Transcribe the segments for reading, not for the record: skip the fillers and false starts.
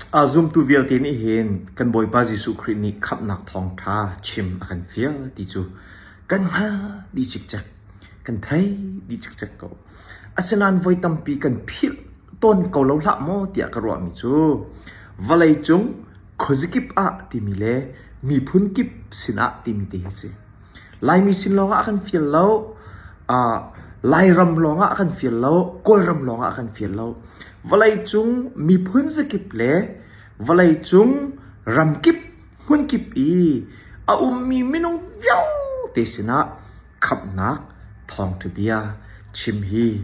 A zumtu vialte nih hin kan Bawipa Jesuh Khrih nih khamhnak thawngṭha chim a kan fial ti cu kan hngal dih cikcek, kan thei dih cikcek ko. Asinain voi tampi kan philh tawn ko lo hlah maw tiah ka ruahmi cu vawleicung khuazakip ah timi le miphun kip sinah timi te hi a si. Laimi sin lawngah a kan fial lo, Lairam lawngah a kan fial lo, Kawlram lawngah a kan fial lo. Vawleicung miphun zakip le vawleicung ramkip hmunkip i a ummi minung vialte sinah khamhnak thawngṭha bia chim hi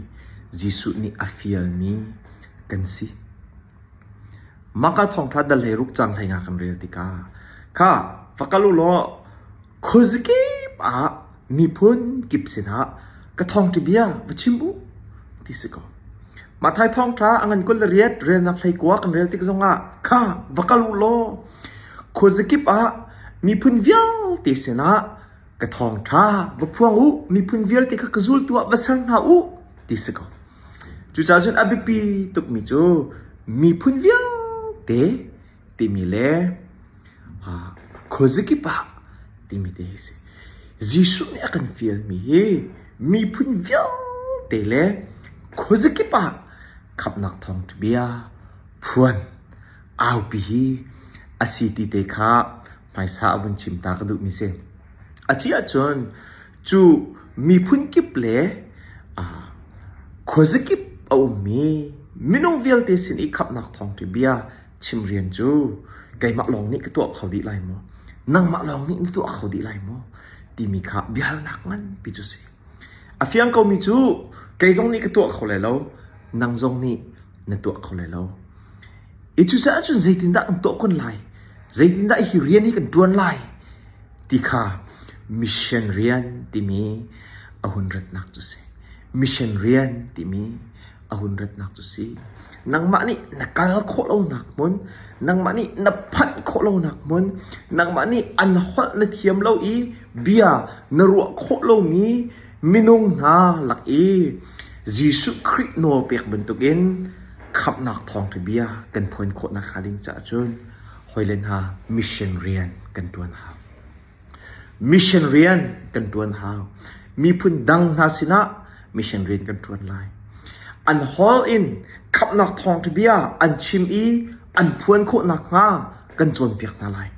Jesuh nih a fialmi kan si. Maka thawngṭha dal 16 cang 15 kan rel tikah kha va kal u law khuazakip ah miphun kip sinah ka thawngṭha bia va chim u ti si ko. Matthai thawngṭha a ngan 28 relnak 19 kan rel tik zongah kha va kal u law khuazakip ah miphun vialte sinah ka thawngṭha va phuang u miphun vialte kha ka zultu ah va ser hna u ti si ko. Cucaah cun a biapi tukmi cu miphun vialte timi le khuazakip ah timi te hi si. Jesuh nih a kan fialmi hi miphun vialte le khuazakip ah khamhnak thawngṭha bia phuan aupi hi a si ti te kha hmaisa a vun chim ta ka duhmi si. A ci ahcun cu miphun kip le khuazakip a ummi minung vialte sin i khamhnak thawngṭha bia chim rian cu keimah lawng nih ka tuah kho dih lai maw? Nangmah lawng nih na tuah kho dih lai maw? Timi kha biahalnak nganpi cu si. A fiang komi cu kei zong nih ka tuah kho lai lo, nang zong nih na tuah kho lai lo. I cucaah cun zeitindah kan tuah kun lai? Zeitindah hi rian hi kan ṭuan lai? Ti kha mission rian timi a hun ratnak cu si. Mission rian timi a hun ratnak cu si. Nangmah nih na kal khawh lonak hmun, nangmah nih na phanh khawh lonak hmun, nangmah nih an holh na thiam lo i bia na ruah khawh lomi minung hna lak i Jesuh Khrih nawl pek bantukin khamhnak thawngṭha bia kan phuan khawh nakhnga ding caah cun hawile hna mission rian kan ṭuan hau. Mission rian kan ṭuan hau. Miphun dang hna sinah mission rian kan ṭuan lai. An hall in khamhnak thawngṭha bia an chim i an phuan khawh nakhnga kan cawnpiak hna lai.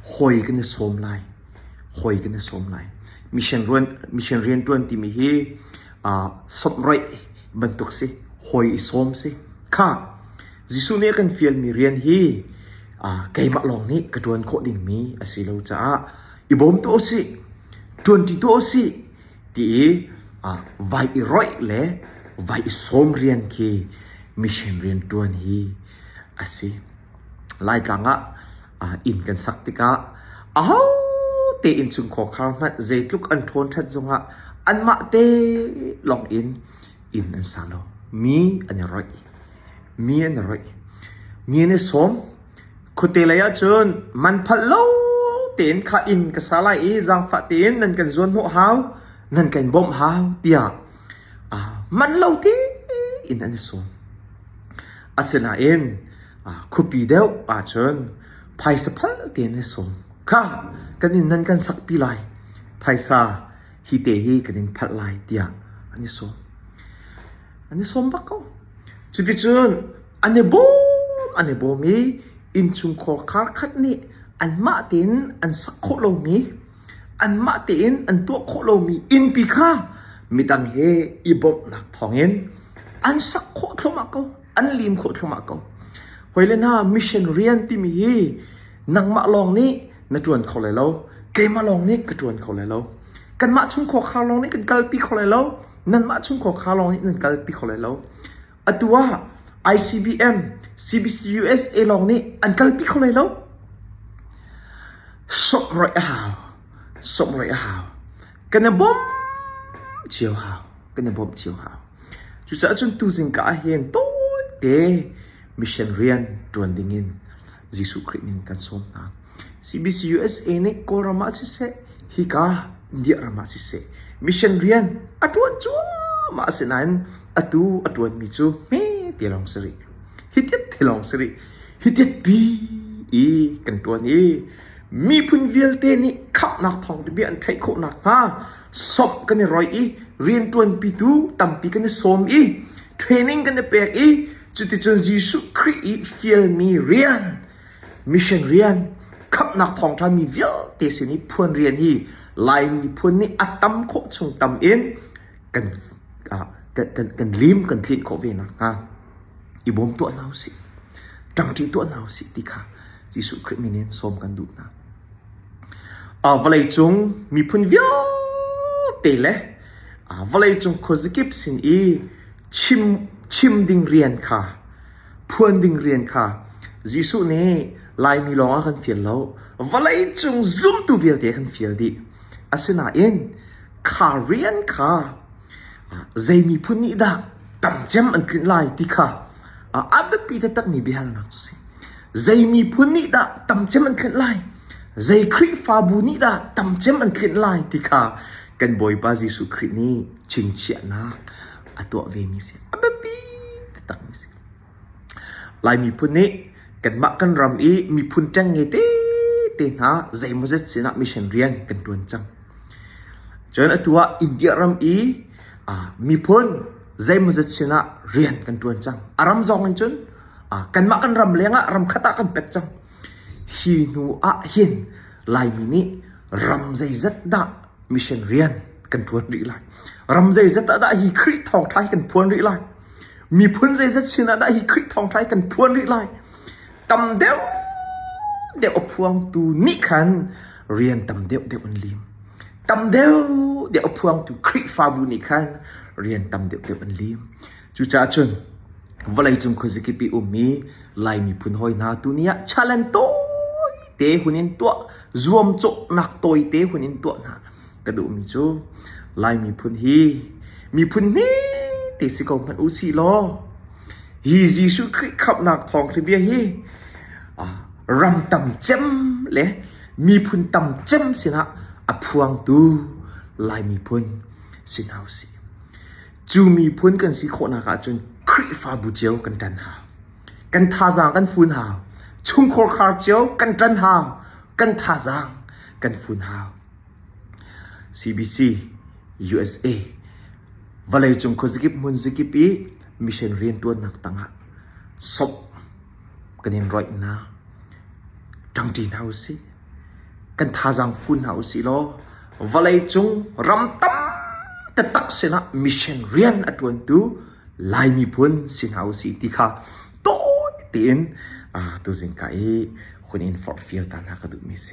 Hawi kan i sawm lai. Hawi kan i sawm lai. Mission rian mission rian ṭuan timi hi uh, sawmhraih bantuk si hawi i sawm si kha Jesuh nih a kan fialmi rian hi keimah lawng nih ka ṭuan khawh dingmi a si lo caah i bawm tuah usih ṭuanṭi tuah usih ti i vai i roih le vai i sawm rian khi mission rian ṭuan hi a si. Laitlang ah inn kan sak tikah aho te innchungkhar kha hmanh zeitluk an ṭhawn ṭhat zongah anmah te lawng in inn an sa lo. Mi an i roih. Mi an i roih. Mi an i sawm. Khuate lei ahcun man phalh lo tein kha inn ka sa lai i zaangfah tein nan kan zuan hnawh hau, nan kan bawmh hau tiah man lo tein an i sawm. Asinain khuapi deuh ahcun phaisa phal tein an i sawm. Kha kan inn nan kan sakpi lai. Phaisa hi te hi kan in phalh lai tiah an i sawm. An i sawm bak ko. Cuticun an i bawm an i bawm i innchungkhar khar khat nih anmah tein an sak khawh lomi anmah tein an tuah khawh lomi innpi kha midang he i bawmhnak thawngin an sak khawh thluahmah ko an lim khawh thluahmah ko. Hawile hna mission rian timi hi nangmah lawng nih na ṭuan kho lai lo keimah lawng nih ka ṭuan kho lai lo kanmah chungkhar khar lawng nih kan kalpi kho lai lo nanmah chungkhar khar lawng nih nan kalpi kho lai lo atu ah ICBM CBC USA lawng nih an kalpi kho lai lo sawmroih a hau sawmroih a hau kan i bawm cio hau kan i bawmh cio hau cucaah cun tuzing ka ah hin tawite mission rian ṭuan dingin Jesuh Khrih ning kan sawm hna. CBC USA nih Kawlram ah siseh, hika India ram ah siseh, mission rian a ṭuan cuahmah asinain atu a ṭuanmi cu hme ti lawng si rih. Hi tiat ti lawng si rih. Hitit pi i kan ṭuan i miphun vialte nih khamhnak thawng bia an theih khawh nakhnga sawmh kan i roih i rianṭuanpitu tampi kan i sawm i training kan i pek i cuticun Jesuh Khrih i fialmi rian mission rian khamhnak thawngṭha mi vialte sin i phuan rian hi Lai miphun nih a tam khawh chung tam in kan kan kan lim kan tlinh khawh ve nakhnga i bawm tuah hna usih ṭangṭi tuah hna usih ti kha Jesuh Khrih min in sawm kan duh hna. Vawleicung miphun vialte le vawleicung khuazakip sin i chim chim ding rian kha phuan ding rian kha Jesuh nih Laimi lawng a kan fial lo vawleicung zumtu vialte a kan fial dih. Asinain kha rian kha zei miphun nih dah tamcem an tlinh lai ti kha a biapi taktakmi biahalnak cu si. Zei miphun nih dah tamcem an tlinh lai? Zei Khrihfabu nih dah tamcem an tlinh lai ti kha kan Bawipa Jesuh Khrih nih chingchiahnak a tuah vemi si. A biapi taktakmi si. Lai miphun nih kanmah kan ram i miphun ṭengnge tete hna zeimawzet sinah mission rian kan ṭuan cang. Cun atu ah India ram i miphun zeimawzet sinah rian kan ṭuan cang. A ram zong in cun kanmah kan ram lengah ram khat ah kan pet cang. Hi hnu ah hin Laimi nih ram zeizat dah mission rian kan ṭuan rih lai. Ram zeizat ah dah hi Khrih thawngṭha hi kan phuan rih lai. Miphun zeizat sinah dah hi Khrih thawngṭha hi kan phuan rih lai. Tam deuh deuh a phuangtu nih khan rian tam deuh deuh an lim. Tam deuh deuh a phuangtu Khrihfabu nih khan rian tam deuh deuh an lim. Cucaah cun vawleicung khuazakip i ummi Lai miphun hawi hna tuni ah challenge tawite hun in tuah zuamcawhnak tawite hun in tuah hna ka duhmi cu Lai miphun hi miphun hmete si ko hmanh u sih law hi Jesuh Khrih khamhnak thawng bia hi ram tam cem le miphun tam cem sinah a phuangtu Lai miphun si hna usih. Cu miphun kan si khawhnak ahcun Khrihfabu cio kan ṭan hau. Kan thazaang kan fun hau. Chungkhar khar cio kan ṭan hau. Kan thazaang kan fun hau. CBC, USA, vawleicung khuazakip hmunzakip i mission rianṭuannak tangah sop kan in roih hna. Ṭangṭi hna usih. Kan thazaang fun hna usih law vawleicung ram tam taktak sinah mission rian a ṭuantu Lai miphun si hna usih ti kha tawi tein tuzing ka i hun in forhfial ta hna ka duhmi si.